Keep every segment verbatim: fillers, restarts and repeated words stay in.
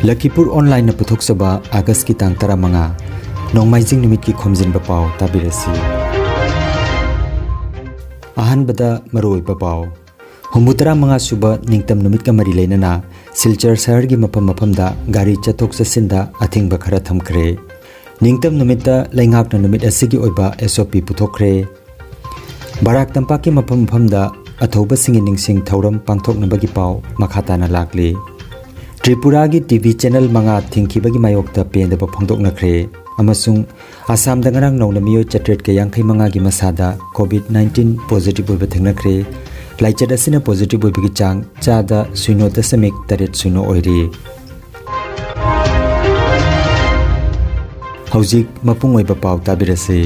ꯂꯈꯤꯄꯨꯔ ꯑꯣꯟꯂꯥꯏꯟꯅ ꯄꯨꯊꯣꯛꯆꯕ ꯑꯥꯒꯁꯀꯤ ꯇꯥꯡ ꯇꯔꯥꯃꯉꯥ, ꯅꯣꯡꯃꯥꯏꯖꯤꯡ ꯅꯨꯃꯤꯠꯀꯤ ꯈꯣꯝꯖꯤꯟꯕ ꯄꯥꯎ ꯇꯥꯕꯤꯔꯁꯤ꯫ ꯑꯍꯥꯟꯕꯗ ꯃꯔꯨꯑꯣꯏꯕ ꯄꯥꯎ꯫ ꯍꯨꯝꯐꯨꯇꯔꯥ ꯃꯉꯥ ꯁꯨꯕ ꯅꯤꯡꯇꯝ ꯅꯨꯃꯤꯠꯀ ꯃꯔꯤ ꯂꯩꯅꯅ ꯁꯤꯜꯆꯔ ꯁꯍꯔꯒꯤ ꯃꯐꯝ ꯃꯐꯝꯗ ꯒꯥꯔꯤ ꯆꯠꯊꯣꯛ ꯆꯠꯁꯤꯟꯗ ꯑꯊꯤꯡꯕ ꯈꯔ ꯊꯝꯈ꯭ꯔꯦ꯫ ꯅꯤꯡꯇꯝ ꯅꯨꯃꯤꯠꯇ ꯂꯩꯉꯥꯛꯅ ꯅꯨꯃꯤꯠ ꯑꯁꯤꯒꯤ ꯑꯣꯏꯕ S O P ꯄꯨꯊꯣꯛꯈ꯭ꯔꯦ꯫ ꯕꯔꯥꯛ ꯇꯝꯄꯥꯛꯀꯤ ꯃꯐꯝ ꯃꯐꯝꯗ ꯑꯊꯧꯕꯁꯤꯡꯒꯤ ꯅꯤꯡꯁꯤꯡ ꯊꯧꯔꯝ ꯄꯥꯡꯊꯣꯛꯅꯕꯒꯤ ꯄꯥꯎ ꯃꯈꯥ ꯇꯥꯅ ꯂꯥꯛꯂꯤ꯫ ꯇ꯭ꯔꯤꯄꯨꯔꯥꯒꯤ T V channel ꯃꯉꯥ ꯊꯤꯡꯈꯤꯕꯒꯤ ꯃꯥꯌꯣꯛꯇ ꯄꯦꯟꯗꯕ ꯐꯣꯡꯗꯣꯛꯅꯈ꯭ꯔꯦ ꯑꯃꯁꯨꯡ ꯑꯁꯥꯝꯗ ꯉꯔꯥꯡ ꯅꯧꯅ ꯃꯤꯑꯣꯏ ꯆꯥꯇ꯭ꯔꯦꯠꯀ ꯌꯥꯡꯈꯩ ꯃꯉꯥꯒꯤ ꯃꯁꯥꯗ COVID nineteen positive ꯑꯣꯏꯕ ꯊꯦꯡꯅꯈ꯭ꯔꯦ꯫ ꯂꯥꯏꯆꯠ ꯑꯁꯤꯅ positive ꯑꯣꯏꯕꯒꯤ ꯆꯥꯡ ꯆꯥꯗ ꯁꯤꯅꯣ ꯗꯁꯃꯤꯛ ꯇꯔꯦꯠ ꯁꯤꯅꯣ ꯑꯣꯏꯔꯤ꯫ ꯍꯧꯖꯤꯛ ꯃꯄꯨꯡ ꯑꯣꯏꯕ ꯄꯥꯎ ꯇꯥꯕꯤꯔꯁꯤ꯫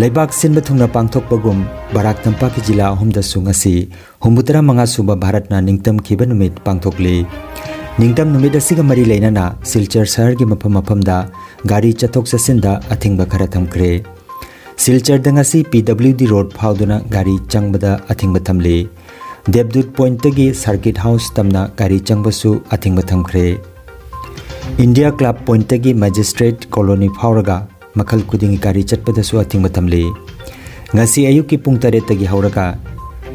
ꯂꯩꯕꯥꯛ ꯁꯤꯟꯕ ꯊꯨꯡꯅ ꯄꯥꯡꯊꯣꯛꯄꯒꯨꯝ ꯕꯔꯥꯛ ꯇꯝꯄꯥꯛꯀꯤ ꯖꯤꯂꯥ ꯑꯍꯨꯝꯗꯁꯨ ꯉꯁꯤ ꯍꯨꯝꯐꯨꯇꯔꯥ ꯃꯉꯥ ꯁꯨꯕ ꯚꯥꯔꯠꯅ ꯅꯤꯡꯇꯝꯈꯤꯕ ꯅꯨꯃꯤꯠ ꯄꯥꯡꯊꯣꯛꯂꯤ꯫ ꯅꯤꯡꯇꯝ ꯅꯨꯃꯤꯠ ꯑꯁꯤꯒ ꯃꯔꯤ ꯂꯩꯅꯅ ꯁꯤꯜꯆꯔ ꯁꯍꯔꯒꯤ ꯃꯐꯝ ꯃꯐꯝꯗ ꯒꯥꯔꯤ ꯆꯠꯊꯣꯛ ꯆꯠꯁꯤꯟꯗ ꯑꯊꯤꯡꯕ ꯈꯔ ꯊꯝꯈ꯭ꯔꯦ꯫ ꯁꯤꯜꯆꯔꯗ ꯉꯁꯤ P W D road ꯐꯥꯎꯗꯨꯅ ꯒꯥꯔꯤ ꯆꯪꯕꯗ ꯑꯊꯤꯡꯕ ꯊꯝꯂꯤ꯫ ꯗꯦꯕꯗꯨꯠ ꯄꯣꯏꯟꯠꯇꯒꯤ ꯁꯔꯀꯤꯠ ꯍꯥꯎꯁ ꯇꯝꯅ ꯒꯥꯔꯤ ꯆꯪꯕꯁꯨ ꯑꯊꯤꯡꯕ ꯊꯝꯈ꯭ꯔꯦ꯫ ꯏꯟꯗꯤꯌꯥ ꯀ꯭ꯂꯕ ꯄꯣꯏꯟꯠꯇꯒꯤ ꯃꯦꯖꯤꯁꯇ꯭ꯔꯦꯠ ꯀꯣꯂꯣꯅꯤ ꯐꯥꯎꯔꯒ ꯃꯈꯜ ꯈꯨꯗꯤꯡꯒꯤ ꯒꯥꯔꯤ ꯆꯠꯄꯗꯁꯨ ꯑꯊꯤꯡꯕ ꯊꯝꯂꯤ꯫ ꯉꯁꯤ ꯑꯌꯨꯛꯀꯤ ꯄꯨꯡ ꯇꯔꯦꯠꯇꯒꯤ ꯍꯧꯔꯒ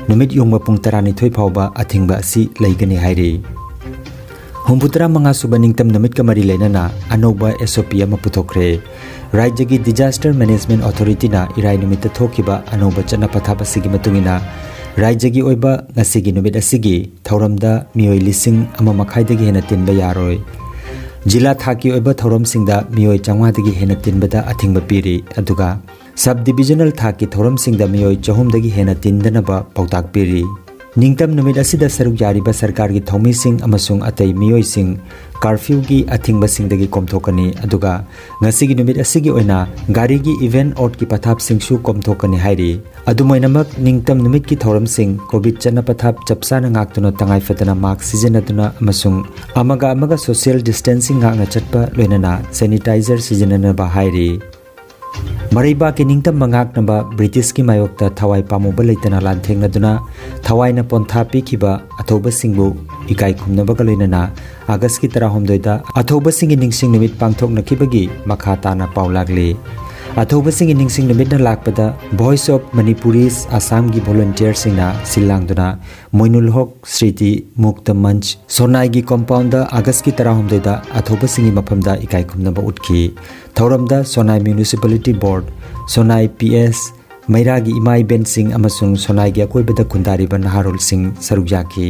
ꯅꯨꯃꯤꯠ ꯌꯨꯡꯕ ꯄꯨꯡ ꯇꯔꯥꯅꯤꯊꯣꯏ ꯐꯥꯎꯕ ꯑꯊꯤꯡꯕ ꯑꯁꯤ ꯂꯩꯒꯅꯤ ꯍꯥꯏꯔꯤ꯫ ꯍꯨꯝꯐꯨꯇꯔꯥ ꯃꯉꯥ ꯁꯨꯕ ꯅꯤꯡꯇꯝ ꯅꯨꯃꯤꯠꯀ ꯃꯔꯤ ꯂꯩꯅꯅ ꯑꯅꯧꯕ S O P ꯑꯃ ꯄꯨꯊꯣꯛꯈ꯭ꯔꯦ꯫ ꯔꯥꯖ꯭ꯌꯒꯤ Disaster Management Authorityꯅ ꯏꯔꯥꯏ ꯅꯨꯃꯤꯠꯇ ꯊꯣꯛꯈꯤꯕ ꯑꯅꯧꯕ ꯆꯠꯅ ꯄꯊꯥꯞ ꯑꯁꯤꯒꯤ ꯃꯇꯨꯡ ꯏꯟꯅ, ꯔꯥꯖ꯭ꯌꯒꯤ ꯑꯣꯏꯕ ꯉꯁꯤꯒꯤ ꯅꯨꯃꯤꯠ ꯑꯁꯤꯒꯤ ꯊꯧꯔꯝꯗ ꯃꯤꯑꯣꯏ ꯂꯤꯁꯤꯡ ꯑꯃ ꯃꯈꯥꯏꯗꯒꯤ ꯍꯦꯟꯅ ꯇꯤꯟꯕ ꯌꯥꯔꯣꯏ꯫ ꯖꯤꯂꯥ ꯊꯥꯛꯀꯤ ꯑꯣꯏꯕ ꯊꯧꯔꯝꯁꯤꯡꯗ ꯃꯤꯑꯣꯏ ꯆꯥꯝꯃꯉꯥꯗꯒꯤ ꯍꯦꯟꯅ ꯇꯤꯟꯕꯗ ꯑꯊꯤꯡꯕ ꯄꯤꯔꯤ, ꯑꯗꯨꯒ sub divisional ꯊꯥꯛꯀꯤ ꯊꯧꯔꯝꯁꯤꯡꯗ ꯃꯤꯑꯣꯏ ꯆꯍꯨꯝꯗꯒꯤ ꯍꯦꯟꯅ ꯇꯤꯟꯗꯅꯕ ꯄꯥꯎꯇꯥꯛ ꯄꯤꯔꯤ꯫ ꯅꯤꯡꯇꯝ ꯅꯨꯃꯤꯠ ꯑꯁꯤꯗ ꯁꯔꯨꯛ ꯌꯥꯔꯤꯕ ꯁꯔꯀꯥꯔꯒꯤ ꯊꯧꯃꯤꯁꯤꯡ ꯑꯃꯁꯨꯡ ꯑꯇꯩ ꯃꯤꯑꯣꯏꯁꯤꯡ ꯀꯥꯔꯐ꯭ꯌꯨꯒꯤ ꯑꯊꯤꯡꯕꯁꯤꯡꯗꯒꯤ ꯀꯣꯝꯊꯣꯛꯀꯅꯤ, ꯑꯗꯨꯒ ꯉꯁꯤꯒꯤ ꯅꯨꯃꯤꯠ ꯑꯁꯤꯒꯤ ꯑꯣꯏꯅ ꯒꯥꯔꯤꯒꯤ even oddꯀꯤ ꯄꯊꯥꯞꯁꯤꯡꯁꯨ ꯀꯣꯝꯊꯣꯛꯀꯅꯤ ꯍꯥꯏꯔꯤ꯫ ꯑꯗꯨꯝ ꯑꯣꯏꯅꯃꯛ, ꯅꯤꯡꯇꯝ ꯅꯨꯃꯤꯠꯀꯤ ꯊꯧꯔꯝꯁꯤꯡ COVID ꯆꯠꯅ ꯄꯊꯥꯞ ꯆꯞ ꯆꯥꯅ ꯉꯥꯛꯇꯨꯅ, ꯇꯉꯥꯏ ꯐꯗꯅ mask ꯁꯤꯖꯤꯟꯅꯗꯨꯅ ꯑꯃꯁꯨꯡ ꯑꯃꯒ ꯑꯃꯒ social distancing ꯉꯥꯛꯅ ꯆꯠꯄ, ꯂꯣꯏꯅꯅ sanitizer ꯁꯤꯖꯤꯟꯅꯅꯕ ꯍꯥꯏꯔꯤ꯫ ꯃꯔꯩꯕꯥꯛꯀꯤ ꯅꯤꯡꯇꯝꯕ ꯉꯥꯛꯅꯕ ꯕ꯭ꯔꯤꯇꯤꯁꯀꯤ ꯃꯥꯌꯣꯛꯇ ꯊꯋꯥꯏ ꯄꯥꯝꯃꯨꯕ ꯂꯩꯇꯅ ꯂꯥꯟꯊꯦꯡꯅꯗꯨꯅ ꯊꯋꯥꯏꯅ ꯄꯣꯟꯊꯥ ꯄꯤꯈꯤꯕ ꯑꯊꯧꯕꯁꯤꯡꯕꯨ ꯏꯀꯥꯏ ꯈꯨꯝꯅꯕꯒ ꯂꯣꯏꯅꯅ ꯑꯥꯒꯁꯀꯤ ꯇꯔꯥꯍꯨꯝꯗꯣꯏꯗ ꯑꯊꯧꯕꯁꯤꯡꯒꯤ ꯅꯤꯡꯁꯤꯡ ꯅꯨꯃꯤꯠ ꯄꯥꯡꯊꯣꯛꯅꯈꯤꯕꯒꯤ ꯃꯈꯥ ꯇꯥꯅ ꯄꯥꯎ ꯂꯥꯛꯂꯤ꯫ ꯑꯊꯧꯕꯁꯤꯡꯒꯤ ꯅꯤꯡꯁꯤꯡ ꯅꯨꯃꯤꯠꯅ ꯂꯥꯛꯄꯗ Voice of Manipuris ꯑꯁꯥꯝꯒꯤ ꯚꯣꯂꯨꯟꯇꯤꯌꯔꯁꯤꯡꯅ ꯁꯤꯜ ꯂꯥꯡꯗꯨꯅ ꯃꯣꯏꯅꯨꯜ ꯍꯣꯛ ꯁ꯭ꯔꯤꯇꯤ ꯃꯨꯛꯇ ꯃꯟꯆ ꯁꯣꯅꯥꯏꯒꯤ ꯀꯣꯝꯄꯥꯎꯟꯗ ꯑꯥꯒꯁꯀꯤ ꯇꯔꯥꯍꯨꯝꯗꯣꯏꯗ ꯑꯊꯧꯕꯁꯤꯡꯒꯤ ꯃꯐꯝꯗ ꯏꯀꯥꯏ ꯈꯨꯝꯅꯕ ꯎꯠꯈꯤ꯫ ꯊꯧꯔꯝꯗ ꯁꯣꯅꯥꯏ ꯃ꯭ꯌꯨꯅꯤꯁꯤꯄꯥꯂꯤꯇꯤ ꯕꯣꯔꯗ, ꯁꯣꯅꯥꯏ ꯄꯤ ꯑꯦꯁ, ꯃꯩꯔꯥꯒꯤ ꯏꯃꯥ ꯏꯕꯦꯟꯁꯤꯡ ꯑꯃꯁꯨꯡ ꯁꯣꯅꯥꯏꯒꯤ ꯑꯀꯣꯏꯕꯗ ꯈꯨꯟꯗꯥꯔꯤꯕ ꯅꯍꯥꯔꯣꯜꯁꯤꯡ ꯁꯔꯨꯛ ꯌꯥꯈꯤ꯫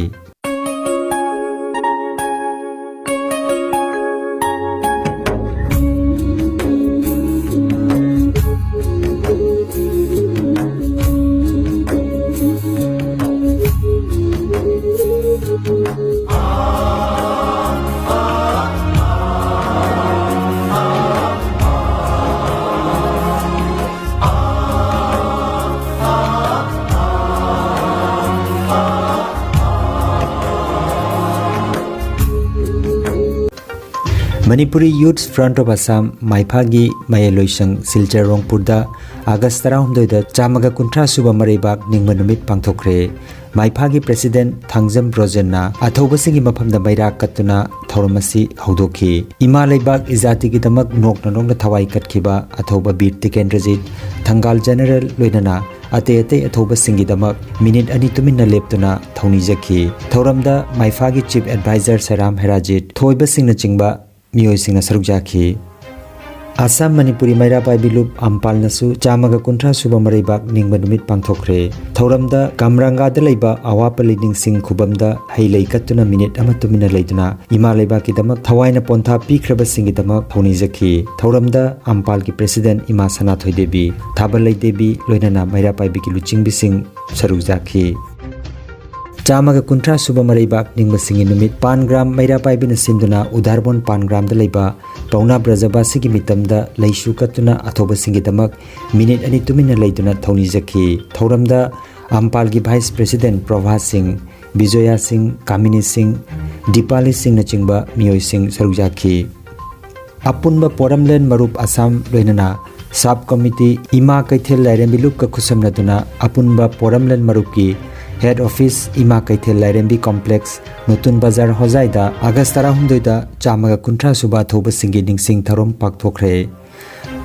Manipuri Youth Front of Assam, ꯃꯥꯏꯐꯥꯒꯤ ꯃꯌꯥꯏꯂꯣꯏꯁꯪ Silchar ꯔꯣꯡꯄꯨꯔꯗ ꯑꯥꯒꯁ ꯇꯔꯥꯍꯨꯝꯗꯣꯏꯗ ꯆꯥꯝꯃꯒ ꯀꯨꯟꯊ꯭ꯔꯥ ꯁꯨꯕ ꯃꯔꯩꯕꯥꯛ ꯅꯤꯡꯕ ꯅꯨꯃꯤꯠ ꯄꯥꯡꯊꯣꯛꯈ꯭ꯔꯦ꯫ ꯃꯥꯏꯐꯥꯒꯤ ꯄ꯭ꯔꯦꯁꯤꯗꯦꯟꯠ ꯊꯥꯡꯖꯝ ꯕ꯭ꯔꯣꯖꯦꯟꯅ ꯑꯊꯧꯕꯁꯤꯡꯒꯤ ꯃꯐꯝꯗ ꯃꯩꯔꯥ ꯀꯠꯇꯨꯅ ꯊꯧꯔꯝ ꯑꯁꯤ ꯍꯧꯗꯣꯛꯈꯤ꯫ ꯏꯃꯥ ꯂꯩꯕꯥꯛ ꯏꯖꯥꯇꯤꯒꯤꯗꯃꯛ ꯅꯣꯛꯅ ꯅꯣꯛꯅ ꯊꯋꯥꯏ ꯀꯠꯈꯤꯕ ꯑꯊꯧꯕ ꯕꯤꯔ ꯇꯤꯀꯦꯟꯗ꯭ꯔꯖꯤꯠ, ꯊꯪꯒꯥꯜ ꯖꯦꯅꯔꯦꯜ ꯂꯣꯏꯅꯅ ꯑꯇꯩ ꯑꯇꯩ ꯑꯊꯧꯕꯁꯤꯡꯒꯤꯗꯃꯛ ꯃꯤꯅꯤꯠ ꯑꯅꯤ ꯇꯨꯃꯤꯟꯅ ꯂꯦꯞꯇꯨꯅ ꯊꯧꯅꯤꯖꯈꯤ꯫ ꯊꯧꯔꯝꯗ ꯃꯥꯏꯐꯥꯒꯤ ꯆꯤꯐ ꯑꯦꯗꯚꯥꯏꯖꯔ ꯁꯦꯔꯥꯝ ꯍꯦꯔꯥꯖꯤꯠ, ꯊꯣꯏꯕꯁꯤꯡꯅꯆꯤꯡꯕ ꯃꯤꯑꯣꯏꯁꯤꯡꯅ ꯁꯔꯨꯛ ꯌꯥꯈꯤ꯫ ꯑꯁꯥꯝ ꯃꯅꯤꯄꯨꯔꯤ ꯃꯩꯔꯥ ꯄꯥꯏꯕꯤ ꯂꯨꯞ ꯑꯝꯄꯥꯜꯅꯁꯨ ꯆꯥꯝꯃꯒ ꯀꯨꯟꯊ꯭ꯔꯥ ꯁꯨꯕ ꯃꯔꯩꯕꯥꯛ ꯅꯤꯡꯕ ꯅꯨꯃꯤꯠ ꯄꯥꯡꯊꯣꯛꯈ꯭ꯔꯦ꯫ ꯊꯧꯔꯝꯗ ꯀꯥꯝꯔꯥꯡꯒꯥꯗ ꯂꯩꯕ ꯑꯋꯥꯄꯜꯂꯤ ꯅꯤꯡꯁꯤꯡ ꯈꯨꯕꯝꯗ ꯍꯩ ꯂꯩ ꯀꯠꯇꯨꯅ ꯃꯤꯅꯤꯠ ꯑꯃ ꯇꯨꯃꯤꯟꯅ ꯂꯩꯗꯨꯅ ꯏꯃꯥ ꯂꯩꯕꯥꯛꯀꯤꯗꯃꯛ ꯊꯋꯥꯏꯅ ꯄꯣꯟꯊꯥ ꯄꯤꯈ꯭ꯔꯕꯁꯤꯡꯒꯤꯗꯃꯛ ꯊꯧꯅꯤꯖꯈꯤ꯫ ꯊꯧꯔꯝꯗ ꯑꯝꯄꯥꯜꯒꯤ ꯄ꯭ꯔꯦꯁꯤꯗꯦꯟꯠ ꯏꯃꯥ ꯁꯅꯥꯊꯣꯏ ꯗꯦꯕꯤ, ꯊꯥꯕꯜꯂꯩ ꯗꯦꯕꯤ ꯂꯣꯏꯅꯅ ꯃꯩꯔꯥ ꯄꯥꯏꯕꯤꯒꯤ ꯂꯨꯆꯤꯡꯕꯤꯁꯤꯡ ꯁꯔꯨꯛ ꯌꯥꯈꯤ꯫ ꯆꯥꯝꯃꯒ ꯀꯨꯟꯊ꯭ꯔꯥ ꯁꯨꯕ ꯃꯔꯩꯕꯥꯛ ꯅꯤꯡꯕꯁꯤꯡꯒꯤ ꯅꯨꯃꯤꯠ ꯄꯥꯟ ꯒ꯭ꯔꯥꯝ ꯃꯩꯔꯥ ꯄꯥꯏꯕꯤꯅ ꯁꯤꯟꯗꯨꯅ ꯎꯗꯥꯔꯕꯣꯟ ꯄꯥꯟ ꯒ꯭ꯔꯥꯝꯗ ꯂꯩꯕ ꯄꯥꯎꯅꯥ ꯕ꯭ꯔꯖꯕꯥꯁꯤꯒꯤ ꯃꯤꯇꯝꯗ ꯂꯩꯁꯨ ꯀꯠꯇꯨꯅ ꯑꯊꯧꯕꯁꯤꯡꯒꯤꯗꯃꯛ ꯃꯤꯅꯤꯠ ꯑꯅꯤ ꯇꯨꯃꯤꯟꯅ ꯂꯩꯗꯨꯅ ꯊꯧꯅꯤꯖꯈꯤ꯫ ꯊꯧꯔꯝꯗ ꯑꯝꯄꯥꯜꯒꯤ ꯚꯥꯏꯁ ꯄ꯭ꯔꯦꯁꯤꯗꯦꯟꯠ ꯄ꯭ꯔꯚꯥ ꯁꯤꯡ, ꯕꯤꯖꯣꯌꯥ ꯁꯤꯡ, ꯀꯥꯃꯤꯅꯤ ꯁꯤꯡ, ꯗꯤꯄꯥꯂꯤ ꯁꯤꯡꯅꯆꯤꯡꯕ ꯃꯤꯑꯣꯏꯁꯤꯡ ꯁꯔꯨꯛ ꯌꯥꯈꯤ꯫ ꯑꯄꯨꯟꯕ ꯄꯣꯔꯝꯂꯦꯟ ꯃꯔꯨꯞ ꯑꯁꯥꯝ ꯂꯣꯏꯅꯅ Sub Committee ꯏꯃꯥ ꯀꯩꯊꯦꯜ ꯂꯥꯏꯔꯦꯝꯕꯤ ꯂꯨꯞꯀ ꯈꯨꯠꯁꯝꯅꯗꯨꯅ ꯑꯄꯨꯟꯕ ꯄꯣꯔꯝꯂꯦꯟ ꯃꯔꯨꯞꯀꯤ Head Office ꯏꯃꯥ ꯀꯩꯊꯦꯜ ꯂꯥꯏꯔꯦꯝꯕꯤ Complex, ꯅꯨꯇꯨꯟ ꯕꯖꯥꯔ, ꯍꯣꯖꯥꯏꯗ ꯑꯥꯒꯁ ꯇꯔꯥꯍꯨꯝꯗꯣꯏꯗ ꯆꯥꯝꯃꯒ ꯀꯨꯟꯊ꯭ꯔꯥ ꯁꯨꯕ ꯊꯧꯕꯁꯤꯡꯒꯤ ꯅꯤꯡꯁꯤꯡ ꯊꯧꯔꯝ ꯄꯥꯡꯊꯣꯛꯈ꯭ꯔꯦ꯫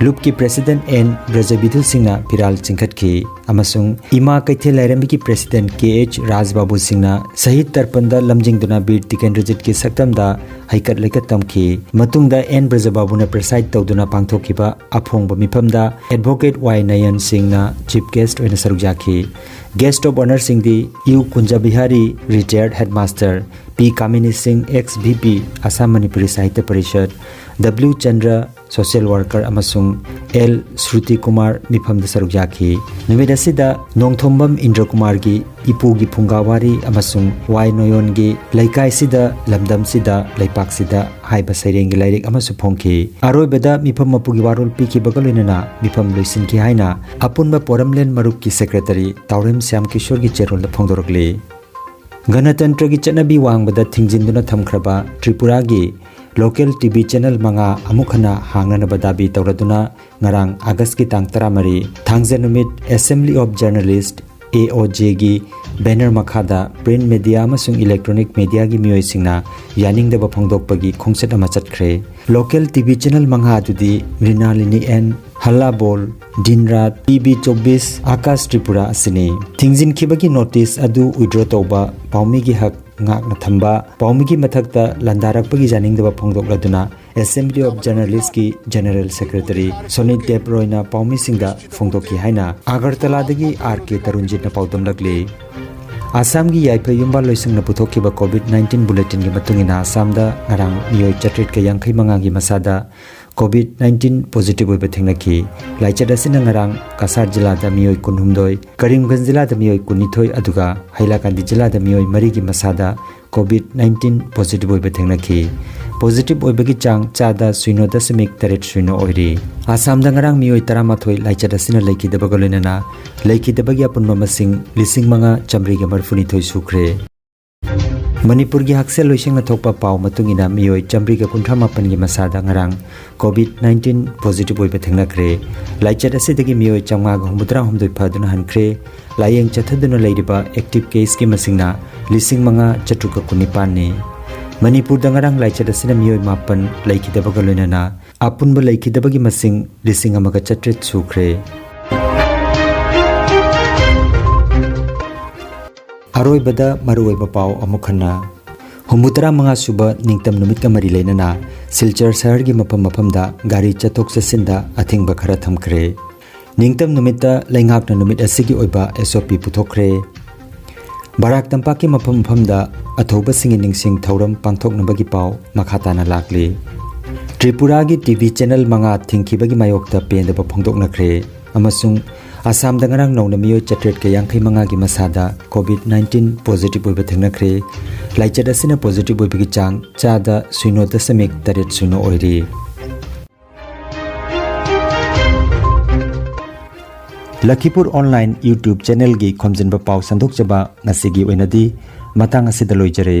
ꯂꯨꯞꯀꯤ President N ꯕ꯭ꯔꯖꯕꯤꯙꯨ ꯁꯤꯡꯅ ꯐꯤꯔꯥꯜ ꯆꯤꯡꯈꯠꯈꯤ ꯑꯃꯁꯨꯡ ꯏꯃꯥ ꯀꯩꯊꯦꯜ ꯂꯥꯏꯔꯦꯝꯕꯤꯒꯤ President K H ꯔꯥꯖꯕꯥꯕꯨ ꯁꯤꯡꯅ ꯁꯍꯤꯗ ꯇꯔꯄꯟꯗ ꯂꯝꯖꯤꯡꯗꯨꯅ ꯕꯤꯔ ꯇꯤꯀꯦꯟꯗ꯭ꯔꯖꯤꯠꯀꯤ ꯁꯛꯇꯝꯗ ꯍꯩꯀꯠ ꯂꯩꯀꯠ ꯇꯝꯈꯤ꯫ ꯃꯇꯨꯡꯗ N ꯕ꯭ꯔꯖꯕꯥꯕꯨꯅ preside ꯇꯧꯗꯨꯅ ꯄꯥꯡꯊꯣꯛꯈꯤꯕ ꯑꯐꯣꯡꯕ ꯃꯤꯐꯝꯗ Advocate Y ꯅꯌꯟ ꯁꯤꯡꯅ Chief Guest ꯑꯣꯏꯅ ꯁꯔꯨꯛ ꯌꯥꯈꯤ꯫ Guest of Honour ꯁꯤꯡꯗꯤ U ꯀꯨꯟꯖꯕꯤꯍꯥꯔꯤ, Retired Headmaster, P ꯀꯥꯃꯤꯅꯤ ꯁꯤꯡ, Ex VP, Assam Manipuri Sahitya Parishad, W Chandra, Social Worker, ꯑꯃꯁꯨꯡ L ꯁ꯭ꯔꯨꯇꯤ ꯀꯨꯃꯥꯔ ꯃꯤꯐꯝꯗ ꯁꯔꯨꯛ ꯌꯥꯈꯤ꯫ ꯅꯨꯃꯤꯠ ꯑꯁꯤꯗ ꯅꯣꯡꯊꯣꯝꯕꯝ ꯏꯟꯗ꯭ꯔ ꯀꯨꯃꯥꯔꯒꯤ ꯏꯄꯨꯒꯤ ꯐꯨꯡꯒꯥ ꯋꯥꯔꯤ ꯑꯃꯁꯨꯡ Y ꯅꯣꯌꯣꯟꯒꯤ ꯂꯩꯀꯥꯏꯁꯤꯗ, ꯂꯝꯗꯝꯁꯤꯗ, ꯂꯩꯄꯥꯛꯁꯤꯗ ꯍꯥꯏꯕ ꯁꯩꯔꯦꯡꯒꯤ ꯂꯥꯏꯔꯤꯛ ꯑꯃꯁꯨ ꯐꯣꯡꯈꯤ꯫ ꯑꯔꯣꯏꯕꯗ ꯃꯤꯐꯝ ꯃꯄꯨꯒꯤ ꯋꯥꯔꯣꯜ ꯄꯤꯈꯤꯕꯒ ꯂꯣꯏꯅꯅ ꯃꯤꯐꯝ ꯂꯣꯏꯁꯤꯟꯈꯤ ꯍꯥꯏꯅ ꯑꯄꯨꯟꯕ ꯄꯣꯔꯝꯂꯦꯟ ꯃꯔꯨꯞꯀꯤ Secretary ꯇꯥꯎꯔꯦꯝ ꯁ꯭ꯌꯥꯝ ꯀꯤꯁꯣꯔꯒꯤ ꯆꯦꯔꯣꯜꯗ ꯐꯣꯡꯗꯣꯔꯛꯂꯤ꯫ ꯒꯅꯇꯟꯇ꯭ꯔꯒꯤ ꯆꯠꯅꯕꯤ ꯋꯥꯡꯃꯗ ꯊꯤꯡꯖꯤꯟꯗꯨꯅ ꯊꯝꯈ꯭ꯔꯕ ꯇ꯭ꯔꯤꯄꯨꯔꯥꯒꯤ local TV channel ꯃꯉꯥ ꯑꯃꯨꯛ ꯍꯟꯅ ꯍꯥꯡꯅꯅꯕ ꯗꯥꯕꯤ ꯇꯧꯔꯗꯨꯅ ꯉꯔꯥꯡ ꯑꯥꯒꯁꯀꯤ ꯇꯥꯡ ꯇꯔꯥꯃꯔꯤ, ꯊꯥꯡꯖ ꯅꯨꯃꯤꯠ Assembly of Journalist, AOJ ꯒꯤ banner ꯃꯈꯥꯗ print media ꯑꯃꯁꯨꯡ electronic media ꯒꯤ ꯃꯤꯑꯣꯏꯁꯤꯡꯅ ꯌꯥꯅꯤꯡꯗꯕ ꯐꯣꯡꯗꯣꯛꯄꯒꯤ ꯈꯣꯡꯆꯠ ꯑꯃ ꯆꯠꯈ꯭ꯔꯦ꯫ Local TV channel ꯃꯉꯥ ꯑꯗꯨꯗꯤ ꯃ꯭ꯔꯤꯅꯥꯂꯤꯅꯤ N, ꯍꯜꯂꯥ ꯕꯣꯜ, ꯗꯤꯟ ꯔꯥꯠ, ꯇꯤꯚꯤ ꯆꯧꯕꯤꯁ, ꯑꯥꯀꯥꯁ ꯇ꯭ꯔꯤꯄꯨꯔꯥ ꯑꯁꯤꯅꯤ꯫ ꯊꯤꯡꯖꯤꯟꯈꯤꯕꯒꯤ notice ꯑꯗꯨ withdraw ꯇꯧꯕ, ꯄꯥꯎꯃꯤꯒꯤ ꯍꯛ ꯉꯥꯛꯅ ꯊꯝꯕ, ꯄꯥꯎꯃꯤꯒꯤ ꯃꯊꯛꯇ ꯂꯥꯟꯗꯥꯔꯛꯄꯒꯤ ꯌꯥꯅꯤꯡꯗꯕ ꯐꯣꯡꯗꯣꯛꯂꯗꯨꯅ Assembly of Journalist ꯀꯤ General Secretary ꯁꯣꯅꯤꯠ ꯗꯦꯕ ꯔꯣꯏꯅ ꯄꯥꯎꯃꯤꯁꯤꯡꯗ ꯐꯣꯡꯗꯣꯛꯈꯤ ꯍꯥꯏꯅ ꯑꯒꯔꯇꯂꯥꯗꯒꯤ R K ꯇꯔꯨꯟꯖꯤꯠꯅ ꯄꯥꯎꯗꯝꯂꯛꯂꯤ꯫ ꯑꯁꯥꯝꯒꯤ ꯌꯥꯏꯐ ꯌꯨꯝꯕꯥꯜ ꯂꯣꯏꯁꯪꯅ ꯄꯨꯊꯣꯛꯈꯤꯕ COVID nineteen bulletin ꯒꯤ ꯃꯇꯨꯡ ꯏꯟꯅ ꯑꯁꯥꯝꯗ ꯉꯔꯥꯡ ꯃꯤꯑꯣꯏ ꯆꯥꯇ꯭ꯔꯦꯠꯀ ꯌꯥꯡꯈꯩ ꯃꯉꯥꯒꯤ ꯃꯁꯥꯗ COVID nineteen positive ꯑꯣꯏꯕ ꯊꯦꯡꯅꯈꯤ꯫ ꯂꯥꯏꯆꯠ ꯑꯁꯤꯅ ꯉꯔꯥꯡ ꯀꯁꯥꯔ ꯖꯤꯂꯥꯗ ꯃꯤꯑꯣꯏ ꯀꯨꯟꯍꯨꯝꯗꯣꯏ, ꯀꯔꯤꯝꯒꯟꯖ ꯖꯤꯂꯥꯗ ꯃꯤꯑꯣꯏ ꯀꯨꯟꯅꯤꯊꯣꯏ, ꯑꯗꯨꯒ ꯍꯩꯂꯥꯀꯥꯟꯗꯤ ꯖꯤꯂꯥꯗ ꯃꯤꯑꯣꯏ ꯃꯔꯤꯒꯤ ꯃꯁꯥꯗ COVID nineteen positive ꯑꯣꯏꯕ ꯊꯦꯡꯅꯈꯤ꯫ Positive ꯑꯣꯏꯕꯒꯤ ꯆꯥꯡ ꯆꯥꯗ ꯁꯤꯅꯣ ꯗꯁꯃꯤꯛ ꯇꯔꯦꯠ ꯁꯤꯅꯣ ꯑꯣꯏꯔꯤ꯫ ꯑꯁꯥꯝꯗ ꯉꯔꯥꯡ ꯃꯤꯑꯣꯏ ꯇꯔꯥꯃꯥꯊꯣꯏ ꯂꯥꯏꯆꯠ ꯑꯁꯤꯅ ꯂꯩꯈꯤꯗꯕꯒ ꯂꯣꯏꯅꯅ ꯂꯩꯈꯤꯗꯕꯒꯤ ꯑꯄꯨꯟꯕ ꯃꯁꯤꯡ ꯂꯤꯁꯤꯡ ꯃꯉꯥ ꯆꯥꯃꯔꯤꯒ ꯃꯔꯤꯐꯨꯅꯤꯊꯣꯏ ꯁꯨꯈ꯭ꯔꯦ꯫ ꯃꯅꯤꯄꯨꯔꯒꯤ ꯍꯛꯁꯦꯜ ꯂꯣꯏꯁꯪꯅ ꯊꯣꯛꯄ ꯄꯥꯎ ꯃꯇꯨꯡ ꯏꯟꯅ, ꯃꯤꯑꯣꯏ ꯆꯥꯃꯔꯤꯒ ꯀꯨꯟꯊ꯭ꯔꯥ ꯃꯥꯄꯟꯒꯤ ꯃꯁꯥꯗ ꯉꯔꯥꯡ COVID nineteen positive ꯑꯣꯏꯕ ꯊꯦꯡꯅꯈ꯭ꯔꯦ꯫ ꯂꯥꯏꯆꯠ ꯑꯁꯤꯗꯒꯤ ꯃꯤꯑꯣꯏ ꯆꯥꯃꯉꯥꯒ ꯍꯨꯝꯐꯨꯇꯔꯥ ꯍꯨꯝꯗꯣꯏ ꯐꯗꯨꯅ ꯍꯟꯈ꯭ꯔꯦ꯫ ꯂꯥꯌꯦꯡ ꯆꯠꯊꯗꯨꯅ ꯂꯩꯔꯤꯕ active caseꯀꯤ ꯃꯁꯤꯡꯅ ꯂꯤꯁꯤꯡ ꯃꯉꯥ ꯆꯥꯇ꯭ꯔꯨꯛꯀ ꯀꯨꯟꯅꯤꯄꯥꯟꯅꯤ꯫ ꯃꯅꯤꯄꯨꯔꯗ ꯉꯔꯥꯡ ꯂꯥꯏꯆꯠ ꯑꯁꯤꯅ ꯃꯤꯑꯣꯏ ꯃꯥꯄꯟ ꯂꯩꯈꯤꯗꯕꯒ ꯂꯣꯏꯅꯅ ꯑꯄꯨꯟꯕ ꯂꯩꯈꯤꯗꯕꯒꯤ ꯃꯁꯤꯡ ꯂꯤꯁꯤꯡ ꯑꯃꯒ ꯆꯥꯇ꯭ꯔꯦꯠ ꯁꯨꯈ꯭ꯔꯦ꯫ ꯑꯔꯣꯏꯕꯗ ꯃꯔꯨꯑꯣꯏꯕ ꯄꯥꯎ ꯑꯃꯨꯛ ꯍꯟꯅ꯫ ꯍꯨꯝꯐꯨꯇꯔꯥ ꯃꯉꯥ ꯁꯨꯕ ꯅꯤꯡꯇꯝ ꯅꯨꯃꯤꯠꯀ ꯃꯔꯤ ꯂꯩꯅꯅ ꯁꯤꯜꯆꯔ ꯁꯍꯔꯒꯤ ꯃꯐꯝ ꯃꯐꯝꯗ ꯒꯥꯔꯤ ꯆꯠꯊꯣꯛ ꯆꯠꯁꯤꯟꯗ ꯑꯊꯤꯡꯕ ꯈꯔ ꯊꯝꯈ꯭ꯔꯦ꯫ ꯅꯤꯡꯇꯝ ꯅꯨꯃꯤꯠꯇ ꯂꯩꯉꯥꯛꯅ ꯅꯨꯃꯤꯠ ꯑꯁꯤꯒꯤ ꯑꯣꯏꯕ SOP ꯄꯨꯊꯣꯛꯈ꯭ꯔꯦ꯫ ꯕꯔꯥꯛ ꯇꯝꯄꯥꯛꯀꯤ ꯃꯐꯝ ꯃꯐꯝꯗ ꯑꯊꯧꯕꯁꯤꯡꯒꯤ ꯅꯤꯡꯁꯤꯡ ꯊꯧꯔꯝ ꯄꯥꯡꯊꯣꯛꯅꯕꯒꯤ ꯄꯥꯎ ꯃꯈꯥ ꯇꯥꯅ ꯂꯥꯛꯂꯤ꯫ ꯇ꯭ꯔꯤꯄꯨꯔꯥꯒꯤ TV channel ꯃꯉꯥ ꯊꯤꯡꯈꯤꯕꯒꯤ ꯃꯥꯌꯣꯛꯇ ꯄꯦꯟꯗꯕ ꯐꯣꯡꯗꯣꯛꯅꯈ꯭ꯔꯦ ꯑꯃꯁꯨꯡ ꯑꯁꯥꯝꯗ ꯉꯔꯥꯡ ꯅꯧꯅ ꯃꯤꯑꯣꯏ ꯆꯥꯇ꯭ꯔꯦꯠꯀ ꯌꯥꯡꯈꯩ ꯃꯉꯥꯒꯤ ꯃꯁꯥꯗ COVID nineteen positive ꯑꯣꯏꯕ ꯊꯦꯡꯅꯈ꯭ꯔꯦ꯫ ꯂꯥꯏꯆꯠ ꯑꯁꯤꯅ positive ꯑꯣꯏꯕꯒꯤ ꯆꯥꯡ ꯆꯥꯗ ꯁꯤꯅꯣ ꯗꯁꯃꯤꯛ ꯇꯔꯦꯠ ꯁꯤꯅꯣ ꯑꯣꯏꯔꯤ꯫ ꯂꯈꯤꯄꯨꯔ online YouTube channelꯒꯤ ꯈꯣꯝꯖꯤꯟꯕ ꯄꯥꯎ ꯁꯟꯗꯣꯛꯆꯕ ꯉꯁꯤꯒꯤ ꯑꯣꯏꯅꯗꯤ ꯃꯇꯥꯡ ꯑꯁꯤꯗ ꯂꯣꯏꯖꯔꯦ꯫